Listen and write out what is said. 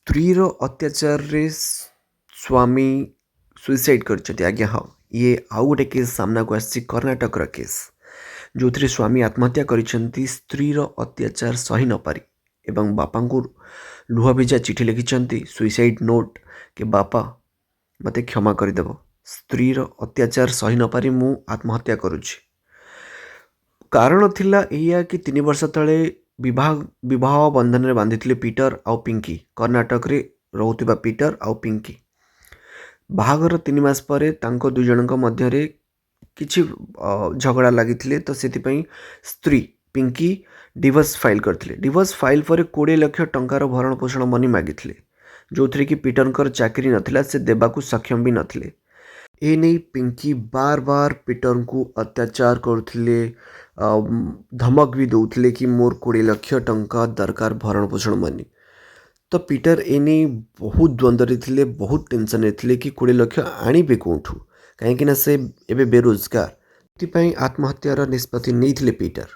ସ୍ତ୍ରୀର ଅତ୍ୟାଚାରରେ ସ୍ୱାମୀ ସୁଇସାଇଡ଼୍ କରିଛନ୍ତି। ଆଜ୍ଞା ହଁ, ଇଏ ଆଉ ଗୋଟେ କେସ୍ ସାମ୍ନାକୁ ଆସିଛି, କର୍ଣ୍ଣାଟକର କେସ୍, ଯେଉଁଥିରେ ସ୍ୱାମୀ ଆତ୍ମହତ୍ୟା କରିଛନ୍ତି ସ୍ତ୍ରୀର ଅତ୍ୟାଚାର ସହି ନପାରି ଏବଂ ବାପାଙ୍କୁ ଲୁହ ଭିଜା ଚିଠି ଲେଖିଛନ୍ତି, ସୁଇସାଇଡ଼୍ ନୋଟ୍, କି ବାପା ମୋତେ କ୍ଷମା କରିଦେବ, ସ୍ତ୍ରୀର ଅତ୍ୟାଚାର ସହି ନପାରି ମୁଁ ଆତ୍ମହତ୍ୟା କରୁଛି। କାରଣ ଥିଲା ଏଇଆ କି 3 ବର୍ଷ ତଳେ ବିବାହ ବନ୍ଧନରେ ବାନ୍ଧିଥିଲେ ପିଟର ଆଉ ପିଙ୍କି। କର୍ଣ୍ଣାଟକରେ ରହୁଥିବା ପିଟର ଆଉ ପିଙ୍କି। ବାହାଘର 3 ମାସ ପରେ ତାଙ୍କ ଦୁଇ ଜଣଙ୍କ ମଧ୍ୟରେ କିଛି ଝଗଡ଼ା ଲାଗିଥିଲେ, ତ ସେଥିପାଇଁ ସ୍ତ୍ରୀ ପିଙ୍କି ଡିଭୋର୍ସ ଫାଇଲ୍ କରିଥିଲେ। ଡିଭୋର୍ସ ଫାଇଲ୍ ପରେ 20 ଲକ୍ଷ ଟଙ୍କାର ଭରଣ ପୋଷଣ ମନି ମାଗିଥିଲେ, ଯେଉଁଥିରେ କି ପିଟରଙ୍କର ଚାକିରି ନଥିଲା, ସେ ଦେବାକୁ ସକ୍ଷମ ବି ନଥିଲେ। ଏ ନେଇ ପିଙ୍କି ବାର ବାର ପିଟରଙ୍କୁ ଅତ୍ୟାଚାର କରୁଥିଲେ, ଧମକ ବି ଦେଉଥିଲେ କି ମୋର 20 ଲକ୍ଷ ଟଙ୍କା ଦରକାର ଭରଣ ପୋଷଣ ମନି। ତ ପିଟର ଏ ନେଇ ବହୁତ ଦ୍ୱନ୍ଦ୍ୱରେ ଥିଲେ, ବହୁତ ଟେନସନରେ ଥିଲେ କି 20 ଲକ୍ଷ ଆଣିବେ କେଉଁଠୁ, କାହିଁକିନା ସେ ଏବେ ବେରୋଜଗାର। ସେଥିପାଇଁ ଆତ୍ମହତ୍ୟାର ନିଷ୍ପତ୍ତି ନେଇଥିଲେ ପିଟର।